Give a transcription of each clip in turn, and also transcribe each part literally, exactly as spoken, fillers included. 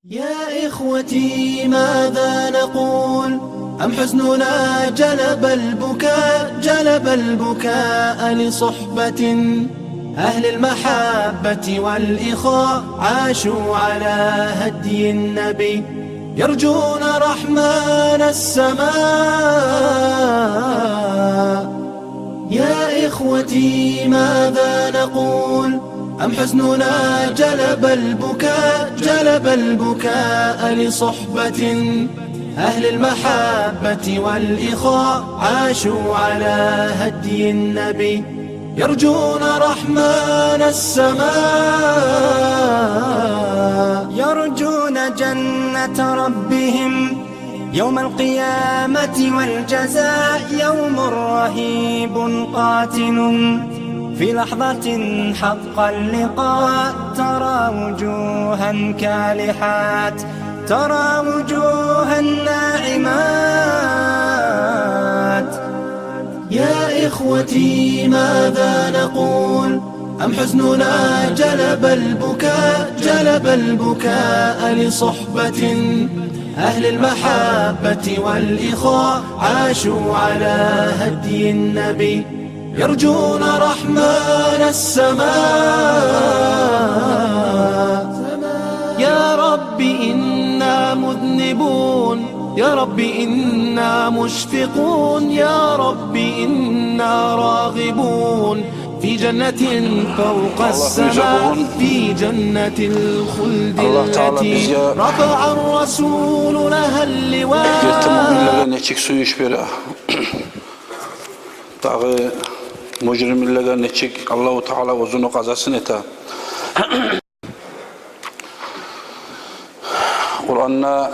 يا إخوتي، ماذا نقول؟ أم حزننا جلب البكاء، جلب البكاء لصحبة أهل المحبة والإخاء، عاشوا على هدي النبي، يرجون رحمن السماء. يا إخوتي، ماذا نقول؟ أم حزننا جلب البكاء، جلب البكاء لصحبة أهل المحبة والإخاء، عاشوا على هدي النبي، يرجون رحمن السماء، يرجون جنة ربهم يوم القيامة والجزاء، يوم رهيب قاتم، في لحظة حق اللقاء، ترى وجوها كالحات، ترى وجوها ناعمات. يا إخوتي، ماذا نقول؟ أم حزننا جلب البكاء، جلب البكاء لصحبة أهل المحبة والإخاء، عاشوا على هدي النبي، يرجون رحمن السماء. يا رب إنا مذنبون، يا رب إنا مشفقون، يا رب إنا راغبون في جنة فوق السماء، في جنة الخلد التي رفع الرسول لها اللواء. Аллагь Таала бизге, эртен муъминлеге нечик сююнч бере, дагъы мужримлеге нечик Аллагьу Таала оьзюню къазасын эте. Къуранда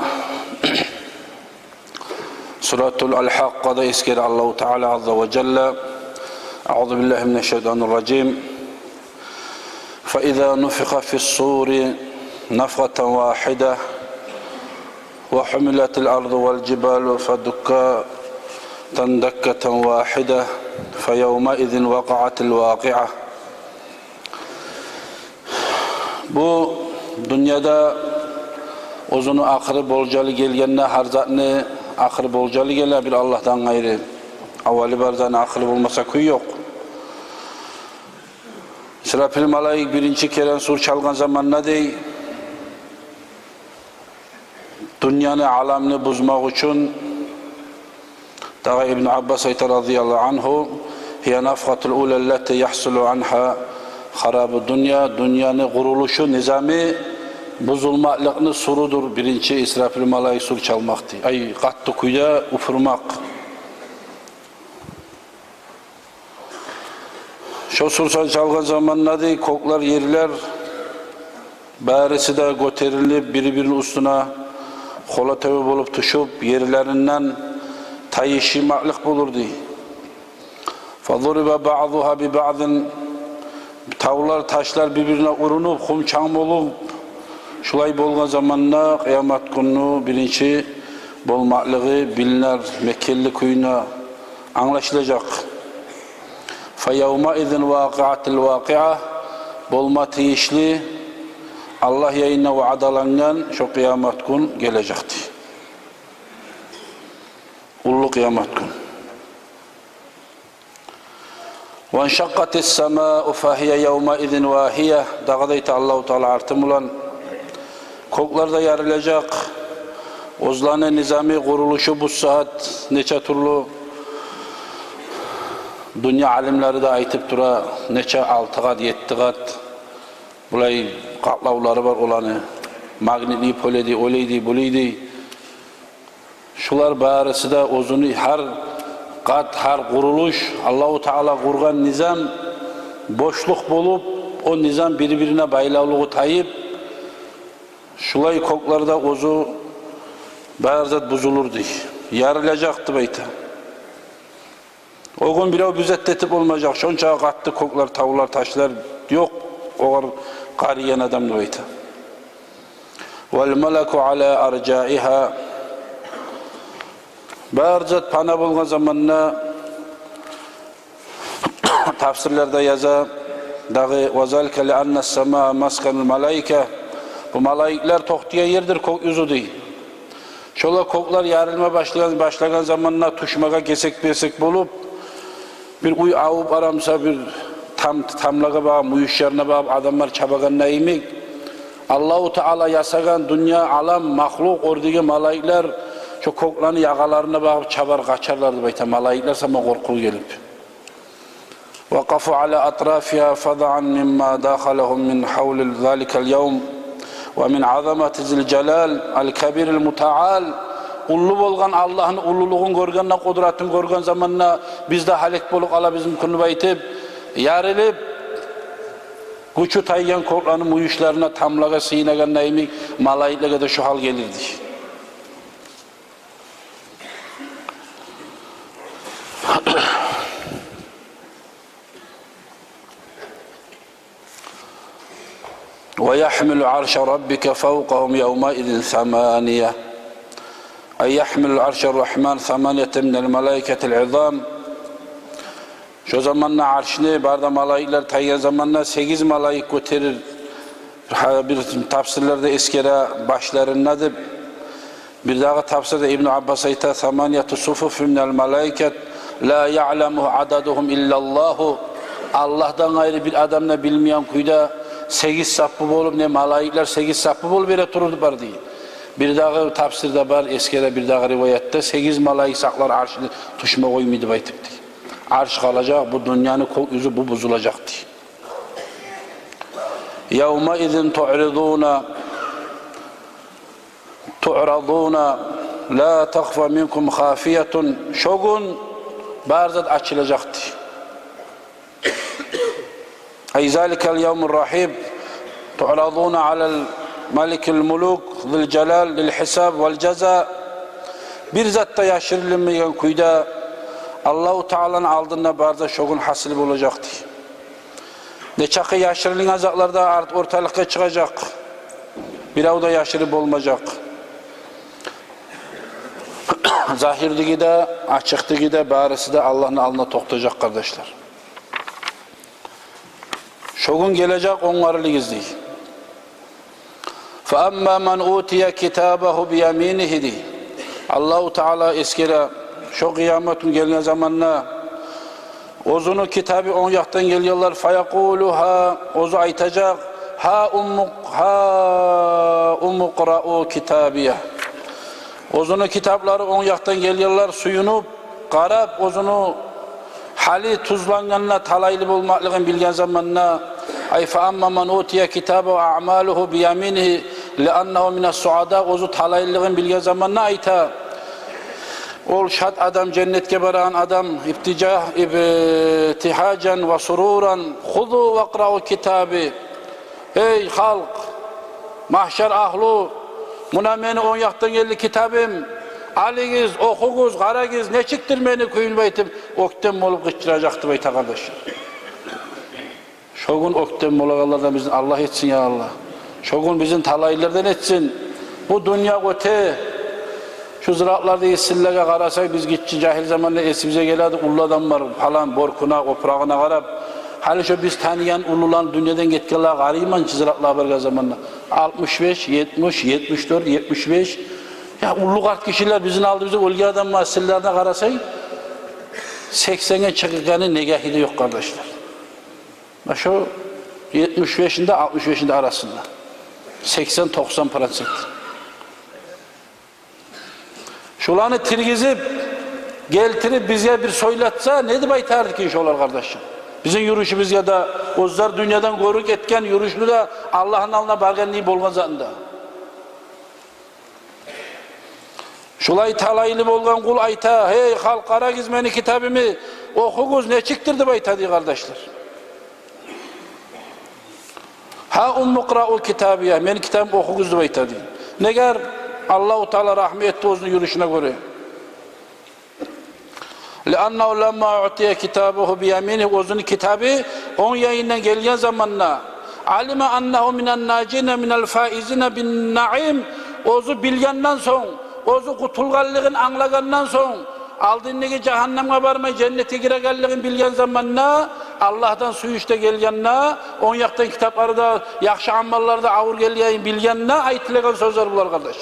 Суратул Аль-Хакъкъада эсгере Аллагьу Таала азза ва жалла: أعوذ بالله من الشيطان الرجيم. فإذا نفخ في الصور نفخة واحدة وحملت الأرض والجبال فدكتا دكة واحدة فيومئذ وقعت الواقعة. Бу дюньяда оьзюню ахыры болажагъы гелгенде, гьар затны ахыры болажагъы геле бир Аллагьдан къайры. Аввалы бар затны ахыры болмаса кюй ёкъ. Исрафил малайик биринчи керен сур чалгъан заманда, дей, дюньяны, аламны бузмакъ учун, дагъы Ибну Аббас айта, رضي الله عنه: هي النفخة الأولى التي يحصل عنها خراب الدنيا. Дюньяны къурулушу, низамы бузулмакълыкъны сурудур биринчи Исрафил малайик сур чалмакъ, дей. Ай, къатты кюйде уьфюрмек. Шо сур чалгъан заманда, дей, кёклер, ерлер барысы да гётерилип, бири-бирини уьстюне къола-тёбе болуп тюшюп, ерлеринден тайышмакълыкъ болур, дей. فضرب بعضها ببعض. Тавлар, ташлар бир-бирине урунуп, къум-чанг болуп, шулай болгъан заманда къыямат гюнню биринчи болмакълыгъы билинер, мекенли кюйде англашылажакъ. فيومئذ وقعت الواقعة. Болма тийишли, Аллагь янындан ваъдалангъан шо къыямат гюн гележек, дей. Уллу къыямат гюн. وانشقت السماء فهي يومئذ واهية. Дагъы да айта Аллагьу Таала арты булан: кёклер де ярылажакъ. Оьзлени низамы, къурулушу бу сагьат нече тюрлю, дюнья алимлери де айтып тура, нече, алты къат, етти къат, булай къатлавлары бар оланы. Магнитный поле дей, олай дей, булай дей. Шулар барысы да оьзюню гьар къат, гьар къурулуш, Аллагьу Таала къургъан низам бошлукъ болуп, о низам бири-бирине байлавлугъу тайып, шулай кёклер де, оьзю, бар зат бузулур, дей. Ярылажакъ деп айта. О гюн бирев бир зат да этип болмажакъ, шонча къатты кёклер, тавлар, ташлар ёкъ огъар къарыйгъан адам деп айта. والملك على أرجائها. Бар зат пана болгъан заманда, тафсирлерде яза дагъы: وذلك لأن السماء مسكن الملائكة. Бу малайиклер токътайгъан ердир кёк юзю дей. Шолар кёклер ярылма башлагъан, башлагъан заманда тюшмеге гесек-бесек болуп, бир уьй авуп арамса, бир там, тамлагъа багъып, мюйюшлерине багъып адамлар чабагъанда йимик, Аллагьу Таала ясагъан дюнья, алам, махлукъ, оьрдеги малайиклер шо кёклени ягъаларына багъып чабар, къачарлар деп айта малайиклер, сама къоркъув гелип. وقفوا على أطرافها فزعا مما داخلهم من هول ذلك اليوم ومن عظمة ذي الجلال الكبير المتعال. Уллу болгъан Аллагьны уллулугъун гёргенде, къудратын гёрген заманда, биз де гьалек болуп къалабыз мюмкюн деп айтып, ярылып, гючю тайгъан кёклени мюйюшлерине, тамлагъа сыйынагъанда йимик, малайиклеге де шо гьал гелир дей. ويحمل عرش ربك فوقهم يومئذ ثمانية، أي يحمل عرش الرحمن ثمانية من الملائكة العظام. Шо заманда аршны бары да малайиклер тайгъан заманда сегиз малайик гётерир. Гьа, бир тафсирлерде эсгере башларында деп. Бирдагъы тафсирде Ибну Аббас айта: ثمانية صفوف من الملائكة لا يعلم عددهم إلا الله. Аллагьдан къайры бир адам да билмейген кюйде сегиз саппы болуп, не малайиклер сегиз саппы болуп бере туруп бар дей. Бирдагъы тафсирде бар, эсгере бирдагъы риваятда, сегиз малайик сакълар аршны, тюшме къоймай деп айтып дей. Арш къалажакъ, бу дюньяны кёк юзю бу бузулажакъ дей. يومئذ تعرضون تعرضون لا تخفى منكم خافية. Шо гюн бары зат ачылажакъ дей. أي ذلك اليوم الرهيب تعرضون على ملك الملوك ذي الجلال للحساب والجزاء. Бир зат да яшырылынмайгъан кюйде Аллагьу Тааланы алдында бары зат шо гюн гьасил болажакъ дей. Нечакъы яшырылынгъан затлар да арт-, орталыкъгъа чыгъажакъ. Бирев де яшырып болмажакъ. Загьирдеги де, ачыкъдагъы да, барысы да Аллагьны алдына токътажакъ, къардашлар. Шо гюн гележек, онгарылыгъыз дей. فأما من أوتي كتابه بيمينه дей. Аллагьу Таала эсгере, шо къыямат гюн гелген заманда оьзюню китабы онг якъдан гелгенлер, فيقول ها, оьзю айтажакъ: هاؤم اق-, هاؤم اقرءوا كتابيه. Оьзюню китаплары онг якъдан гелгенлер сююнюп, къарап, оьзюню гьалы тюзленгенде, талайлы болмакълыгъын билген заманда, أي فأما من أوتي كتابه أعماله بيمينه لأنه من السعداء, оьзю талайлылыгъын билген заманда айта, ол шат адам, женнетге барагъан адам, ابتجا-, ابتهاجا وسرورا خذوا واقرءوا كتابي. Эй халкъ, магьшар агьлю, муна мени онг якъдан гелди китабым, алыгъыз, охугъуз, къарагъыз, нечикдир мени кююм деп айтып, оьктем болуп къычыражакъ деп айта, къардашлар. Шо гюн оьктем болагъанлардан бизин Аллагь этсин, я Аллагь. Шо гюн бизин талайлылардан этсин. Бу дюнья оьте. Шу зиратлардагъы силлеге къарасакъ, биз гиччи жагьил заманда эсибизге геледи, уллу адамлар, палан, боркуна, опурагъына къарап, гьали шо биз таныгъан уллуланы, дюньядан гетгенлеге къарайман чы зиратлагъа баргъан заманда. Алтмыш беш, етмиш, етмиш дёрт, етмиш беш. Я, уллу къарт гишилер, бизин алдыбызда оьлген адамланы силлерине къарасанг, сексенге чыкъгъаны негахы да ёкъ, къардашлар. Ма шо етмиш бешинде, алтмыш бешинде арасында. Сексен, токъсан процент. Шоланы тиргизип, гелтирип, бизге бир сёйлетсе, не деп айтар экен шолар, къардашым? Бизин юрюшюбюзге де, оьзлер дюньядан гёрюп гетген юрюшню де, Аллагьны алдына баргъан йимик болгъан затны да. Шулай талайлы болгъан къул айта: «Гьей халкъ, къарагъыз мени китабымны, охугъуз, нечикдир», — деп айта дей, къардашлар. «Гьа умму къраъу китабия, мени китабымны охугъуз», — деп айта дей. Негер? Аллагьу Таала рагьму этди оьзюню юрюшюне гёре. «Лианнагьу ламма уътия китабагьу бияминигьи», оьзюню китабы онг янындан гелген заманда, «алима аннагьу минан нажина минал фаизина бин наим», оьзю билгенден сонг, оьзю къутулгъанлыгъын англагъандан сонг, алдындагъы жагьаннемге бармай, женнетге гирегенлигин билген заманда, Аллагьдан сююнч де гелгенде, онг якъдан китаплар да, яхшы амаллар да авур гелгенин билгенде айтылагъан сёзлер булар, къардаш.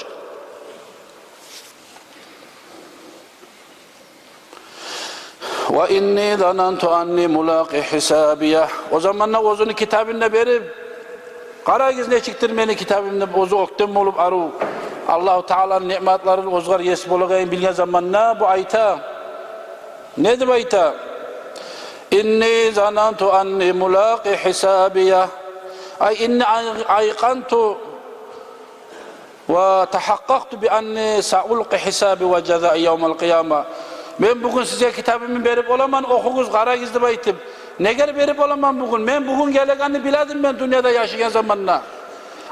«Ва инни зананту анни мулакъи гьисабия». О заманда оьзюню китабын да берип, «Къарагъыз, нечикдир мени китабым», – деп, оьзю оьктем болуп, арив Аллагьу Тааланы ниъматларын, оьзгер ес болагъанын билген заманда бу айта. Не деп айта? «Инни зананту анни мулакъи гьисабия». Ай, «инни ай-, айкъанту ва тагьаккъакъту би анни саулкъи гьисаби ва жазаи явмал къияма». Мен бугюн сизге китабымны берип боламан, охугъуз, къарагъыз деп айтып. Негер берип боламан бугюн? Мен бугюн гелегенни биледим мен дюньяда яшайгъан заманда.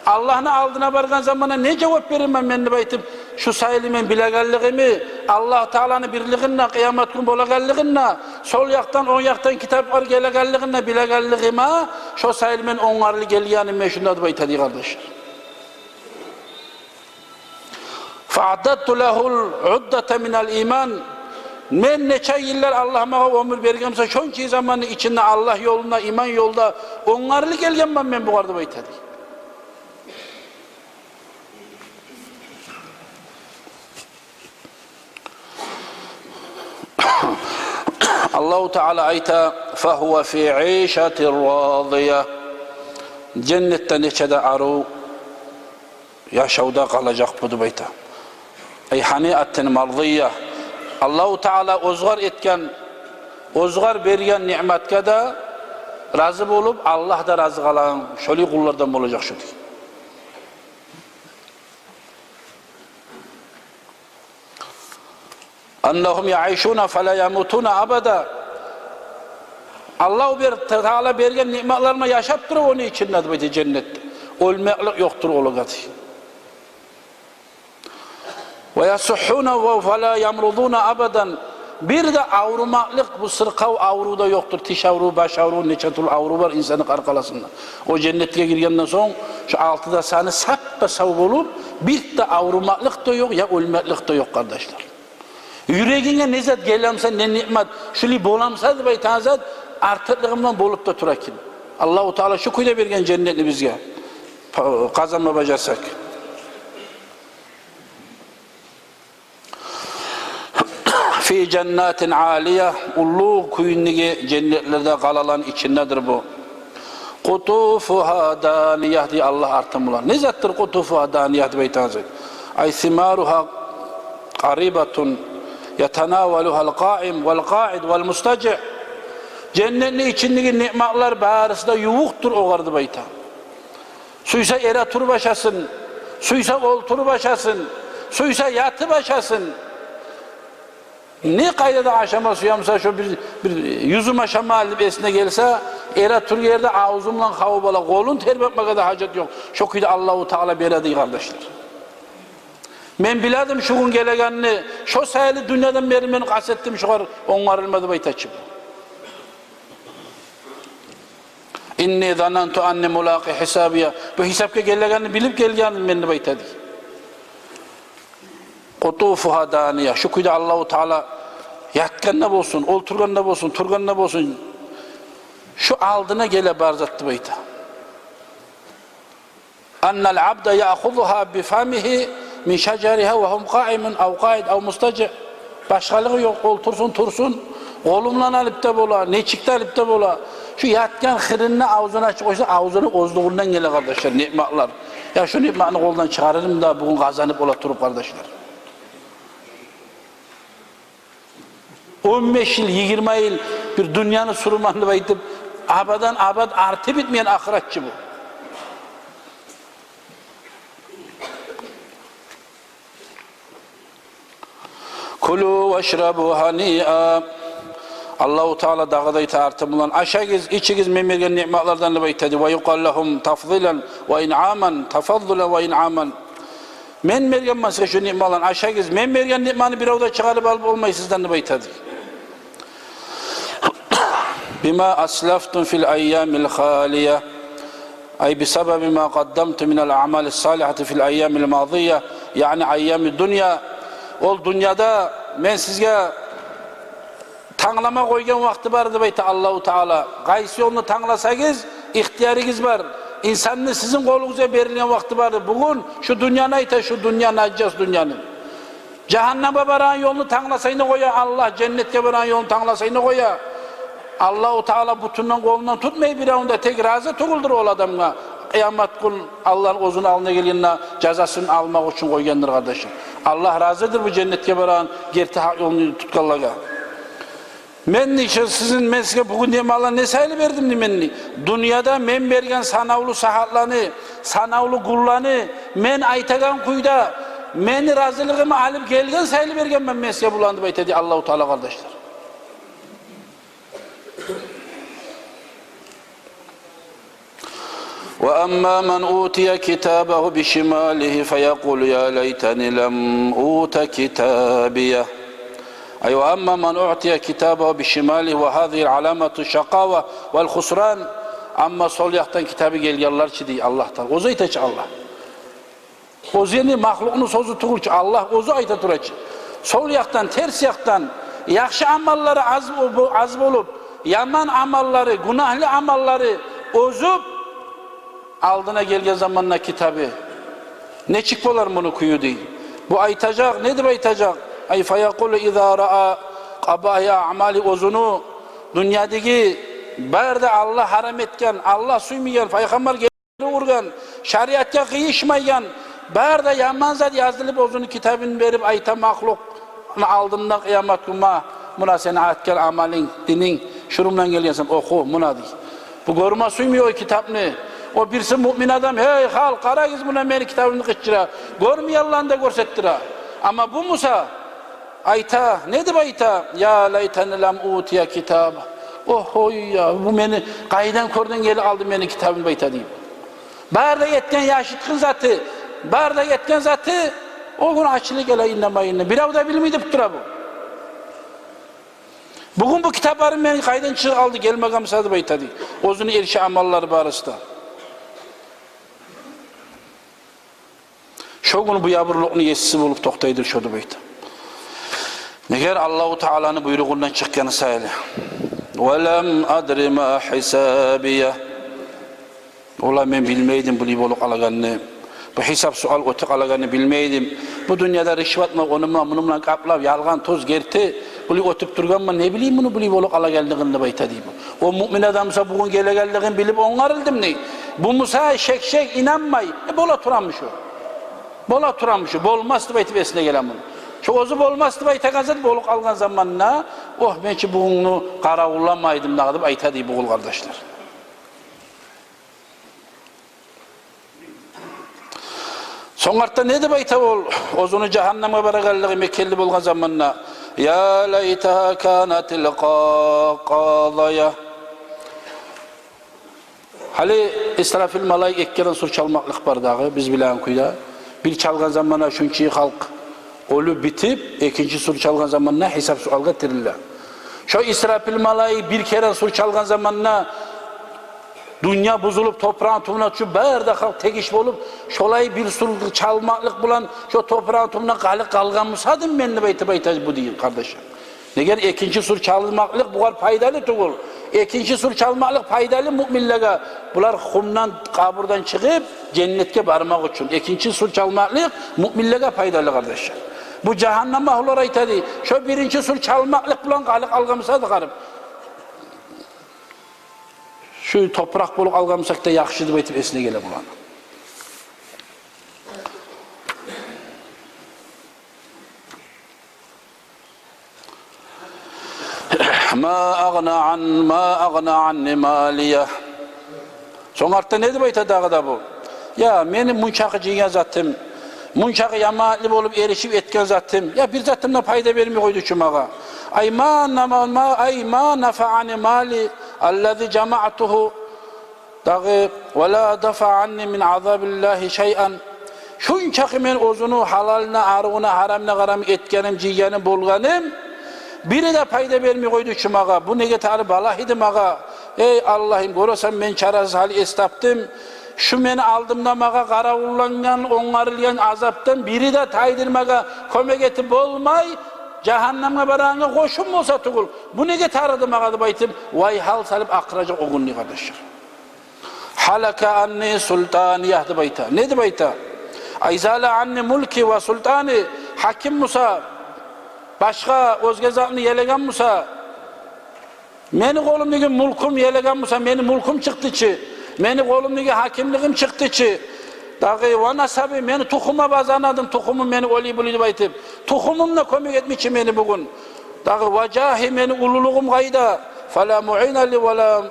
Аллагьны алдына баргъан заманда не жавап беремен мен деп айтып, шу сайлы мен билегенлигими, Аллагь Тааланы бирлигин де, къыямат гюн болагъанлыгъын да, сол якъдан, онг якъдан китаплар гелегенлигин де билегенлигиме, шо сайлы мен онгарлы гелгеним мен шунда деп айта дей, къардаш. «Фаъдадту лагьул уддата минал иман». Мен нече йыллар Аллагь магъа оьмюр берген буса, шонча заманны ичинде Аллагь ёлунда, иман ёлда онгарлы гелгенмен мен бугъар деп айта дей. Аллагьу Таала айта: «Фагьува фи ишатир радия». Женнетде нече де арив яшавда къалажакъ бу деп айта. Ай, гьаниатан мардия. Аллагьу Таала оьзгер этген, оьзгер берген ниъматгъа да рази болуп, Аллагь да рази къалагъан шолай къуллардан болажакъ шу дей. «Аннагьум яишуна фала ямутуна абада». Аллагьу бер-, Таала берген ниъматларына яшап тура ону ичинде деп айта, женнетде. Оьлмеклик ёкъдур олагъа дей. «Ва ясигьхуна ва фала ямрудуна абадан». Бир де аврумакълыкъ, бу сыркъав аврув да ёкъдур, тиш аврув, баш аврув, нече тюрлю аврув бар инсанны къаркъарасында. О женнетге гиргенден сонг, шу алты да саны сап-сав болуп, бир де аврумакълыкъ да ёкъ, я оьлмеклик де ёкъ, къардашлар. Юрегинге не зат гелемсе, не ниъмат, шулай боламса деп айтагъан зат, артыкълыгъындан болуп да тура экен. Аллагьу Таала шу кюйде берген женнетни бизге, па-, къазанма бажарсакъ. «Фи жаннатин алия», уллу кюйюндеги женнетлерде, къалаланы ичиндедир бу. «Къутуфугьа дания», – дей Аллагь артын булан. Не затдыр «къутуфугьа дания» деп айтагъан зат? «Ай симаругьа къарибатун ятанавалугьал къаим вал къаид вал мустажи». Женнетни ичиндеги ниъматлар барысы да ювукъдур огъар деп айта. Сюйсе эретуруп ашасын, сюйсе олтуруп ашасын, сюйсе ятып ашасын. Не къайда да ашама сюе буса, шо бир, бир юзюм ашама деп эсине гелсе, эретуруп ерде авзу булан къабып ала, къолун тербетмеге де гьажат ёкъ. Шо кюйде Аллагьу Таала бере дей, къардашлар. Мен биледим шу гюн гелегенни, шо саялы дюньядан берли мен къаст этдим шогъар онгарылма деп айта чы бу. «Инни зананту анни мулакъи гьисабия». Бу гьисапгъа гелегенни билип гелгенмен мен деп айта дей. «Къутуфугьа дания». Шу кюйде Аллагьу Таала ятгъанда болсун, олтургъанда болсун, тургъанда болсун, шу алдына геле бар зат деп айта. «Аннал абда яъхузугьа би фамигьи мин шажаригьа ва гьува къаимун ав къаид ав мустажи». Башгъалыгъы ёкъ, олтурсун, турсун, къолу булан алып да бола, нечик де алып да бола. Шу ятгъан хырында авзун ачып къойса, авзуну оьзлюгюнден геле, къардашлар, ниъматлар. Я шу ниъматны къолдан чыгъарырмы да бугюн къазанып ола туруп, къардашлар. Он беш йыл, йигирма йыл бир дюньяны сюремен деп айтып, абадан-абат арты битмейген ахырат чы бу. «Кулу вашрабу гьаниа». Аллагьу Таала дагъы да айта артын булан: «Ашагъыз, ичигиз мен берген ниъматлардан», – деп айта дей. «Ва юкъал лагьум тафзилан ва инъаман, тафаззулан ва инъаман». Мен бергенмен сизге шу ниъмаланы, ашагъыз. Мен берген ниъманы бирев де чыгъарып алып болмай сизден деп айта дей. «Бима аслафтум фил айямил халия». Ай, «бисабаби ма къаддамтум минал аъмалис салигьати фил айямил мадия», яъни айями дунья. Ол дюньяда мен сизге танглама къойгъан вакъти бар деп айта Аллагьу Таала. Къайсы ёлну тангласагъыз, ихтиярыгъыз бар. Инсанны сизин къолугъузгъа берилген вакъти бар. Бугюн шу дюньяны айта, шу дюнья, нажас дюньяны. Жагьаннамгъа барагъан ёлну тангласа не къоя Аллагь, женнетге барагъан ёлну тангласа не къоя. Аллагьу Таала бутундан, къолундан тутмай биревню де, тек рази тюгюлдюр ол адамгъа. Къыямат гюн Аллагьны оьзюню алдына гелгенде жазасын алмакъ учун къойгъандыр, къардашлар. Аллагь разидир бу женнетге барагъан, герти гьакъ ёлну тутгъанлагъа. Мен иши сизин, мен сизге бугюн немалар не сайлы бердим дей мен дей. Дюньяда мен берген санавлу сагьатланы, санавлу гюнлени мен айтагъан кюйде, мени разилигимни алып гелген сайлы бергенмен мен сизге буланы деп айта дей Аллагьу Таала, къардашлар. وأما من أوتي كتابه بشماله فيقول يا ليتني لم أوت كتابيه. أي وأما من أعطي كتابه بشماله وهذه علامة الشقاوة والخسران. Амма сол якъдан китабы гелгенлер чи дей Аллагь Таала. Оьзю айта чы Аллагь. Оьзю энни махлукъну сёзю тюгюл чю, Аллагь оьзю айта тура чы. Сол якъдан, терс якъдан, яхшы амаллары аз, аз болуп, яман амаллары, гюнагьлы амаллары оьзюп, алдына гелген заманда китабы, нечик болар муну кюю дей. Бу айтажакъ, не деп айтажакъ? أي فيقول إذا رأى قبائح أعماله, оьзюню дюньядагъы бары да Аллагь гьарам этген, Аллагь сюймейген, пайхаммар ургъан, шариатгъа къыйышмайгъан, бары да яман зат язылып, оьзюню китабын берип, айта махлукъну алдында къыямат гюн: «Ма, муна сени этген амалынг, дининг, шурумдан гелгенсен, оху, муна», – дей. Бу гёрме сюймей о китапны. О бириси муъмин адам: «Гьей, халкъ, къарагъыз, муна мени китабымны къычыра». Гёрмейгенлени де гёрсетдире. Амма бу буса айта, не деп айта? «Я лайтани лам утия китаба». Охой я, бу мени къайдан кёрден гелип алды мени китабым деп айта дей. Бары да этген яшыртгъын заты, бары да этген заты о гюн ачылып геле иннемейин. Бирев де билмей деп тура бу. Бугюн бу китапларым мени къайдан чыгъып алды, гелмеген буса деп айта дей. Оьзюню эрши амаллары барысы да. Шо гюн бу ябурлукъну есиси болуп токътайдыр шо деп айта. Негер Аллагьу Тааланы буйругъундан чыкъгъаны саялы. «Ва лам адри ма хисабия». Ола, мен билмейдим булай болуп къалагъанны. Бу гьисап-суал оьтюп къалагъанны билмейдим. Бу дюньяда ришват булан, ону булан, муну булан къаплап, ялгъан, тюз, герти, булай оьтюп тургъанман, не билейим муну булай болуп къалагъанлыгъын деп айта дей бу. О муъмин адам буса бугюн гелекенлигин билип онгарылдым дей. Бу буса шек-шек инанмай, э, бола турамы шо? Бола турамы шо? Болмас деп айтып эсине геле муну. Шо оьзю болмас деп айтагъан зат болуп къалгъан заманда, ох, мен чи бугюнню къаравулламайдым дагъы деп айта дей бу къул, къардашлар. Сонг артда не деп айта ол, оьзюню жагьаннамгъа барагъанлыгъы мекенли болгъан заманда? «Я лайтаха канатил ка-, къадия». Гьали Исрафил малайик эки керен сур чалмакълыкъ бар дагъы, биз билеген кюйде. Бир чалгъан заманда шунча халкъ оьлюп битип, экинчи сур чалгъан заманда гьисап-суалгъа тириле. Шо Исрафил малайик бир керен сур чалгъан заманда дюнья бузулуп, топуракъны тюбюне тюшюп, бары да халкъ тегиш болуп, шолай бир сур чалмакълыкъ булан шо топуракъны тюбюнде къалып къалгъан бусадым мен деп айтып айта бу дей, къардашым. Негер экинчи сур чалмакълыкъ бугъар пайдалы тюгюл. Экинчи сур чалмакълыкъ пайдалы муъминлеге. Булар хумдан, къабурдан чыгъып, женнетге бармакъ учун. Экинчи сур чалмакълыкъ муъминлеге пайдалы, къардашлар. Бу жагьаннам агьлулар айта дей: «Шо биринчи сур чалмакълыкъ булан къалып къалгъан бусадыкъ, къарып, шу топуракъ болуп къалгъан бусакъ да яхшы», – деп айтып эсине геле буланы. «Ма агъна ан-, ма агъна анни малия». Сонг артда не деп айта дагъы да бу? Я, мени мунчакъы жыйгъан затым, мунчакъы яманлы болуп эришип этген затым, я, бир затым да пайда бермей къойду чу магъа. «Ай ма нама-, ма, ай ма нафаани мали аллази жамаътугьу». Дагъы: «Ва ла дафа анни мин азабиллагьи шайъан». Шунчакъы мен оьзюню гьалалына, арувуна, гьарамына къарамай этгеним, жыйгъаным, болгъаным, бири де пайда бермей къойду чу магъа. Бу неге тары балагь эди магъа. Эй Аллагьым, гёресен, мен чарасыз гьал эс тапдым. Шу мени алдымда магъа къаравуллангъан, онгарылгъан азапдан бири де тайдырмагъа кёмек этип болмай, жагьаннамгъа барагъангъа къошум болса тюгюл, бу неге тарыды магъа деп айтып, вай-гьал салып акъыражакъ о гюн, дей, къардашлар. «Гьалака анни султания», — деп айта. Не деп айта? «Ай зала анни мулки ва султани», гьаким буса, башгъа оьзге затны елеген буса, мени къолумдагъы мулкум елеген буса, мени мулкум чыкъды чы, мени къолумдагъы гьакимлигим чыкъды чы. Дагъы «ва насаби», мени тухумум, базанадым, тухумум мени олай-булай деп айтып, тухумум да кёмек этмей чи мени бугюн. Дагъы «ва жагьи», мени уллулугъум къайда? «Фала муина ли ва ла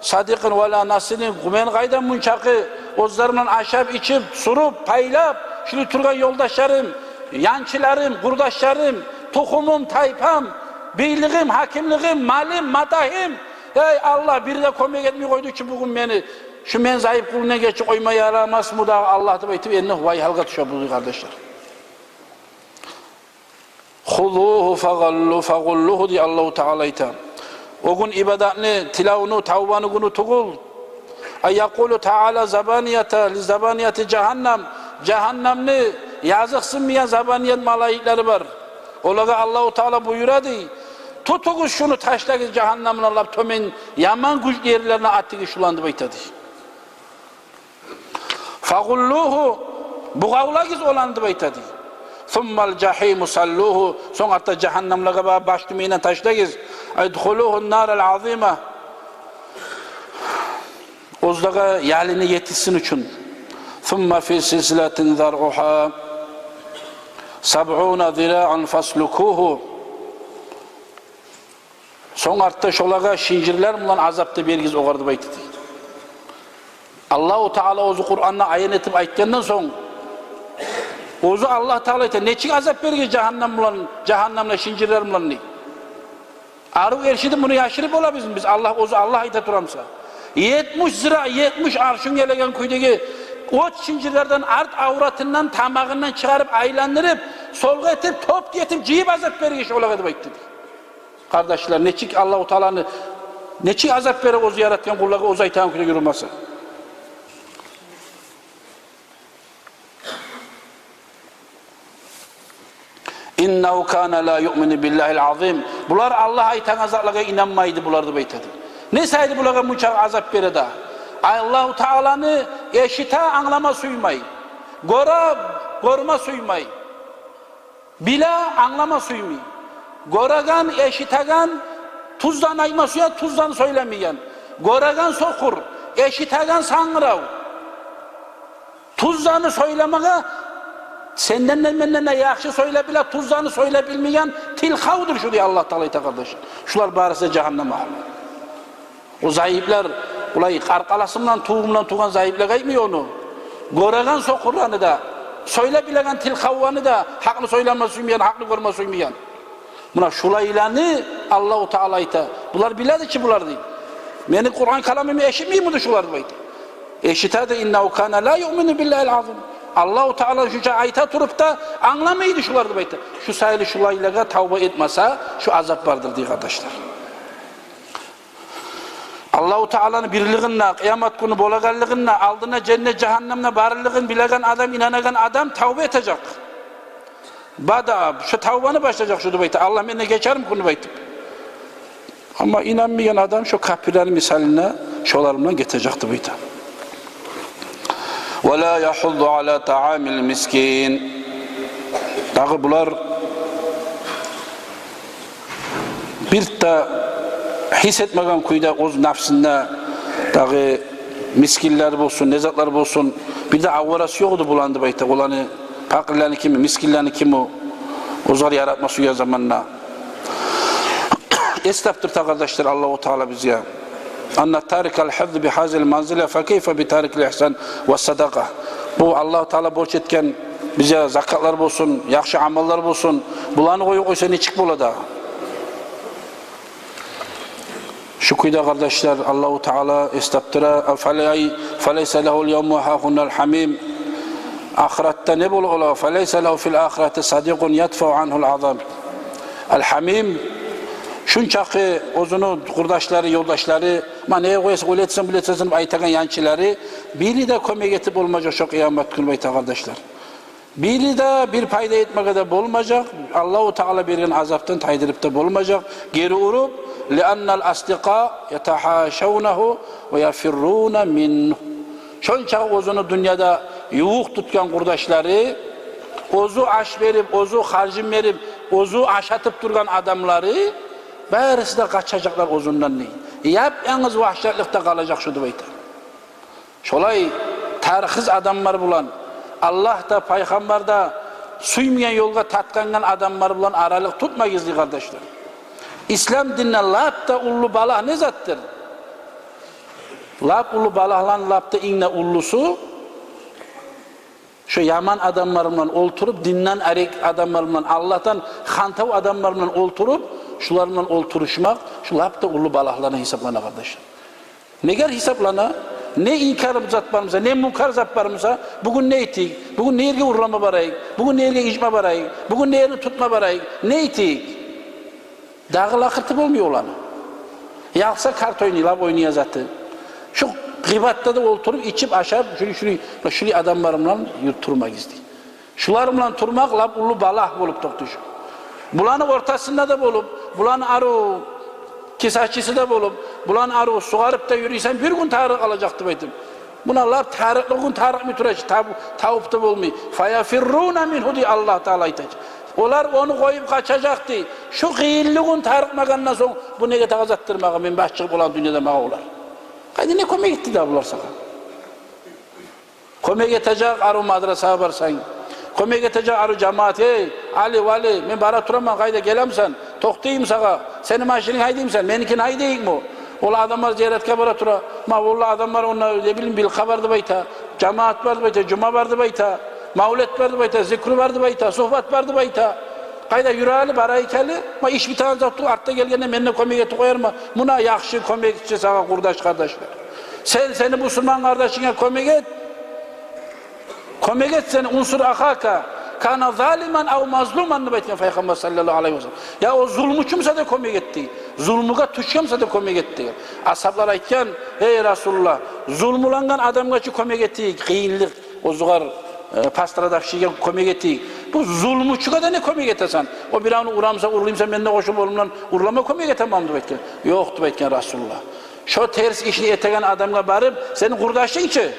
садикъин ва ла насирин». Мен къайдан мунчакъы оьзлер булан ашап-ичип, суруп, пайлап, шулай тургъан ёлдашларым, янчыларым, къурдашларым, тухумум, тайпам, бийлигим, гьакимлигим, малым, матагьым. Эй Аллагь, бири де кёмек этмей къойду чу бугюн мени. Шу мен зайып къулунгдан гечип къойма ярамасмы дагъы Аллагь деп айтып, энни вай-гьалгъа тюше бу, къардашлар. «Хузугьу фагъуллу-, фагъуллугьу», — дей Аллагьу Таала, айта. О гюн ибадатны, тилавну, тавбаны гюню тюгюл. «Ай якъулу Таала забанията ли забанияти жагьаннам». Жагьаннамны языкъсынмайгъан забаният малайиклери бар. Олагъа Аллагьу Таала буюра, дей: «Тутугъуз шуну, ташлагъыз жагьаннамны лап тёбен, яман гючлю ерлерине атыгъыз шуланы», — деп айта, дей. «Фагъуллугьу», бугъавлагъыз оланы деп айта, дей. «Суммал жагьима саллугьу», сонг артда жагьаннамлагъа ба-, баш тюбюнден ташлагъыз. «Идхулугьу нарал азима», оьзлеге ялыны етишсин учун. «Сумма фи силсилатин заръугьа сабъуна зираан фаслукугьу». Сонг артда шолагъа шинжирлер булан азап да беригиз огъар деп айтды. Аллагьу Таала оьзю Къуранда аян этип айтгъандан сонг, оьзю Аллагь Таала айта, нечик азап беригиз жагьаннам булан, жагьаннамда шинжирлер булан, дей. Арив эршиди, муну яшырып болабызмы биз, Аллагь, оьзю Аллагь айта турамса? Етмиш зира, етмиш аршын гелеген кюйдеги от шинжирлерден арт авратындан, тамагъындан чыгъарып, айландырып, солгъа этип, топ этип, жыйып азап беригиз шолагъа деп айтды, дей. Къардашлар, нечик Аллагьу Тааланы, нечик азап бере оьзю яратгъан къуллагъа, оьзю айтагъан кюйде юрюмесе. «Иннагьу кана ла юъмину биллагьил азим». Булар Аллагь айтагъан затлагъа инанмайды булар деп айтады. Не саялы булагъа мунча азап бере да? Аллагьу Тааланы эшите, англама сюймей. Гёре, гёрме сюймей. Биле, англама сюймей. Гёреген, эшитеген, тюз зат айтма сюе, тюз зат сёйлемейген. Гёреген сокъур, эшитеген сангырав. Тюз затны сёйлемеге сенден де, менден де яхшы сёйлеп биле, тюз затны сёйлеп билмейген тилкъавдур шу, дей Аллагь Таала айта, къардаш. Шулар барысы да жагьаннам агьлю. О зайыплар, булай къаркъарасы булан, тувугъу булан тувгъан зайыплар айтмай ону. Гёреген сокъурланы да, сёйлеп билеген тилкъавланы да, гьакъны сёйлеме сюймейген, гьакъны гёрме сюймейген. Муна шулайланы Аллагьу Таала айта. Булар биледи чи булар, дей. Мени Къуран каламымны эшитмеймиди шулар деп айта. Эшитеди, «Иннагьу кана ла юъмину биллагьил азим». Аллагьу Таала шунча айта туруп да англамайды шулар деп айта. Шу саялы шулайлагъа тавба этмесе, шу азап бардыр, дей, къардашлар. Аллагьу Тааланы бирлигин де, къыямат гюню болагъанлыгъын да, алдына женнет, жагьаннамны барлыгъын билеген адам, инанагъан адам тавба этежек. Бада, шу тавбаны башлажакъ шу деп айта. Аллагь, менден гечерми кюн деп айтып. Амма инанмайгъан адам шу капирлени мисалына, шолар булан гетежек деп айта. «Ва ла ягьудду ала таамил мискин». Дагъы булар бир де гьис этмеген кюйде оьз напсында дагъы мискинлер болсун, не затлар болсун, бир де аварасы ёкъ эди буланы деп айта. Оланы пакъырланы кими, мискинлени кими, оьзлер яратма сюйген заманда. Эс тапдырта, къардашлар, Аллагьу Таала бизге. «Анна тарикал хиззи би гьазигьил манзила, фа кайфа би тарикил ихсан ва садакъа». Бу Аллагьу Таала борч этген бизге закатлар болсун, яхшы амаллар болсун, буланы къоюп къойса нечик бола дагъы? Шу кюйде, къардашлар, Аллагьу Таала эс тапдыра: «Фалай-, фалайса лагьул явма гьагьунал гьамим». Ахыратда не бола олагъа? «Фалайса лагьу фил ахирати садикъун ядфау ангьул азаб». Ал-гьамим, шунчакъы оьзюню къурдашлары, ёлдашлары, «Ма не къоясан, олай этесен, булай этесен», — деп айтагъан янчылары, бири де кёмек этип болмажакъ шо къыямат гюн деп айта, къардашлар. Бири де бир пайда этмеге де болмажакъ, Аллагьу Таала берген азапдан тайдырып да болмажакъ, гери уруп. Лианнал асликъа ятагьашавнагьу ва яфирруна мингьу. Шончакъы оьзюню дюньяда ювукъ тутгъан къурдашлары, оьзю аш берип, оьзю харжын берип, оьзю ашатып тургъан адамлары барысы да къачажакълар оьзюнден дей. Яп-янгыз вагьшатлыкъда къалажакъ шу деп айта. Шолай тарыкъсыз адамлар булан, Аллагь да, пайхаммар да сюймеген ёлгъа тартгъангъан адамлар булан аралыкъ тутмагъыз дей, къардашлар. Ислам динде лап да уллу балагь не затдыр? Лап уллу балагьланы лап да инг де уллусу шо яман адамлар булан олтуруп, динден арек адамлар булан, Аллагьдан хантав адамлар булан олтуруп, шулар булан олтурушмакъ, шу лап да уллу балагьлардан гьисаплана, къардашлар. Негер гьисаплана? Не инкар зат бар буса, не мункар зат бар буса, бугюн не этейик? Бугюн не ерге урлама барайыкъ? Бугюн не ерге ичме барайыкъ? Бугюн не ерни тутма барайыкъ? Не этейик? Дагъы лакъырты болмай оланы. Ялкъса карта ойнай, лап ойнайгъан заты. Шу гъыйбатда да олтуруп, ичип, ашап, шулай, шулай, шулай адамлар булан юрт турмагъыз дей. Шулар булан турмакъ лап уллу балагь болуп токътай шу. Буланы ортасында да болуп, буланы арив кисачысы да болуп, буланы арив сугъарып да юрюйсен, бир гюн тарыкъ къалажакъ деп айтып. Муна лап тарыкълы гюн тарыкъмай тура чы, таб-, табып да болмай. Фаяфирруна мингьу дей, Аллагь Таала айта чы. Олар ону къоюп къачажакъ дей. Шу къыйынлы гюн тарыкъмагъандан сонг, бу неге тагъазаттыр магъа, мен баш чыгъып олар дюньяда магъа олар. Къайда, не кёмек этди дагъы булар сагъа? Кёмек этежек арив мадрасагъа барсанг. Кёмек этежек арив жамаат. Эй, Али, Вали, мен бара тураман, къайда, гелемисен? Токътаймы сагъа? Сени машининг гьайдаймысан? Меникин гьайдайыкъмы? Ол адамлар зияратгъа бара тура. Ма, валлагь, адамлар онда, не билейим, билкъа бар деп айта, жамаат бар деп айта, жума бар деп айта, мавлет бар деп айта, зикру бар деп айта, сугьбат бар деп айта. Къайда, юр гьали, барайыкъ гьали. Ма, иш битеген зат тюгюл, артда гелгенде мен де кёмек этип къоярман. Муна яхшы кёмекчи сагъа, къурдаш, къардаш. Сен сени бусурман къардашынга кёмек эт. Кёмек эт сени, унсур ахака кана залиман ав мазлуман деп айтгъан Пайхаммар саллаллагьу алайгьи васаллам. Я о зулмучу буса да кёмек эт дей, зулмугъа тюшген буса да кёмек эт дей. Асгьаблар айтгъан: «Эй Расулуллагь, зулмулангъан адамгъа чы кёмек этейик, къыйынлыкъ, оьзюгер, э, пострадавшийге кёмек этейик. Бу зулмучугъа да не кёмек этесен? О биревню урамыса, урлаймыса, мен де къошуп ону булан урлама кёмек этемен», — деп айтгъан. «Ёкъ, — деп айтгъан Расулуллагь. — Шо терс ишни этеген адамгъа барып, сени къурдашынг чы,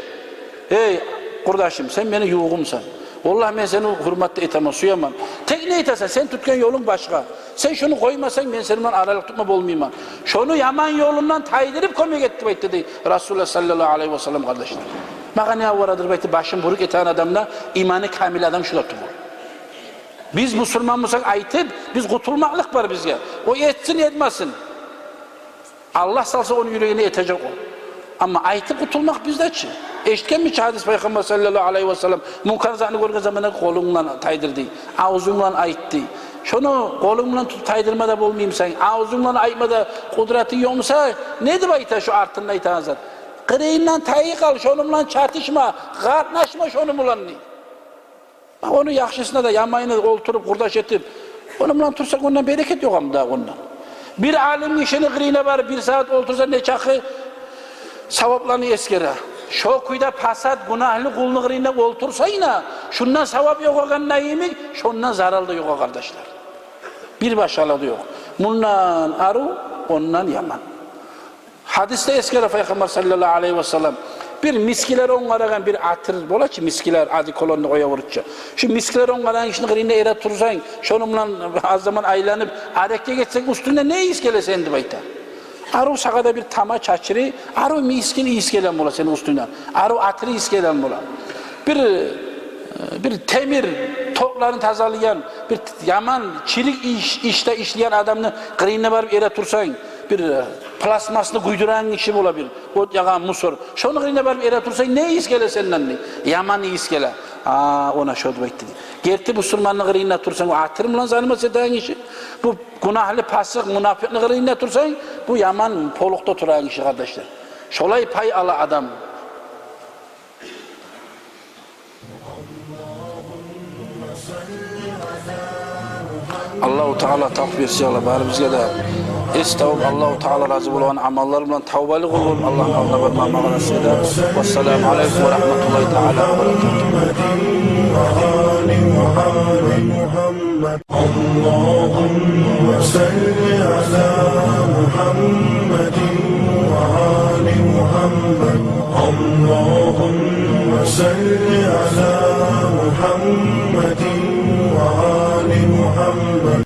эй къурдашым, сен мени ювугъумсан. Валлагь, мен сени гьюрмет де этемен, сюемен. Тек не этесен, сен тутгъан ёлунг башгъа. Сен шуну къоймасанг, мен сени булан аралыкъ тутма болмайман. Шону яман ёлундан тайдырып кёмек эт», — деп айтды дей Расулуллагь саллаллагьу алайгьи васаллам, къардашлар. Магъа не аварадыр деп айтып, башын буруп этеген адам да иманы камил адам шу да тюгюл. Биз бусурман бусакъ, айтып, биз къутулмакълыкъ бар бизге. О этсин, этмесин, Аллагь салса ону юрегине, этежек о. Амма айтып къутулмакъ бизде чи. Эшитгенмисиз чи гьадис, Пайхаммар саллаллагьу алайгьи васаллам мункар затны гёрген заманда къолунг булан тайдыр дей, авзунг булан айт дей. Шону къолунг булан тутуп тайдырма да болмаймысан, авзунг булан айтма да къудратынг ёкъ буса, не деп айта шо артында айтагъан зат? Къырыйындан тайып къал, шону булан чатышма, къатнашма шону булан дей. Ону яхшысына да, яманына да олтуруп, къурдаш этип, ону булан турсанг, ондан берекет ёкъ амда ондан. Бир алим гишини къырыйына барып бир сагьат олтурсанг, нечакъы савапланы эсгере. Шо кюйде пасат, гюнагьлы къулну къырыйына олтурсанг да, шондан савап ёкъ болгъанда йимик, шондан зарал да ёкъ, къардашлар. Бир башгъалыгъы да ёкъ. Мундан арив, ондан яман. Гьадисде эсгере Пайхаммар саллаллагьу алайгьи васаллам, бир мискилер онгарагъан бир атыр бола чы, мискилер, одеколонну къоя орусча. Шу мискилер онгарагъан гишини къырыйында эретурсанг, шону булан аз заман айланып, арекге гетсенг, уьстюнгден не ийис геле сени деп айта. Арив сагъа да бир тама чачырай, арив мискин ийис гелеген бола сени уьстюнгден. Арив атыр ийис гелеген бола. Бир, э, бир темир токларын тазалайгъан, бир яман чирик иш, ишде ишлейген адамны къырыйына барып эретурсанг, бир, э, пластмассны гюйдюреген гиши бола бир, от ягъагъан, мусор. Шону къырыйына барып эретурсанг, не ийис геле сенден дей? Яман ийис геле. А, она шо деп айтды дей. Герти бусурманны къырыйында турсанг, о атыр булан заниматься этеген гиши. Бу гюнагьлы, пасыкъ, мунапикъни къырыйында турсанг, бу яман полукъда турагъан гиши, къардашлар. Шолай пай ала адам. Аллагьу Таала тавпикъ берсин, я Аллагь, барыбызгъа да эс тавуп, Аллагьу Таала рази болагъан амаллар булан тавбалы къул болуп, Аллагьны алдына бармагъа магъа насип эт. Вассаламу алайкум ва рагьматуллагьи таала ва баракатугь. اللهم صل على محمد وآل محمد. اللهم صل على محمد وآل محمد.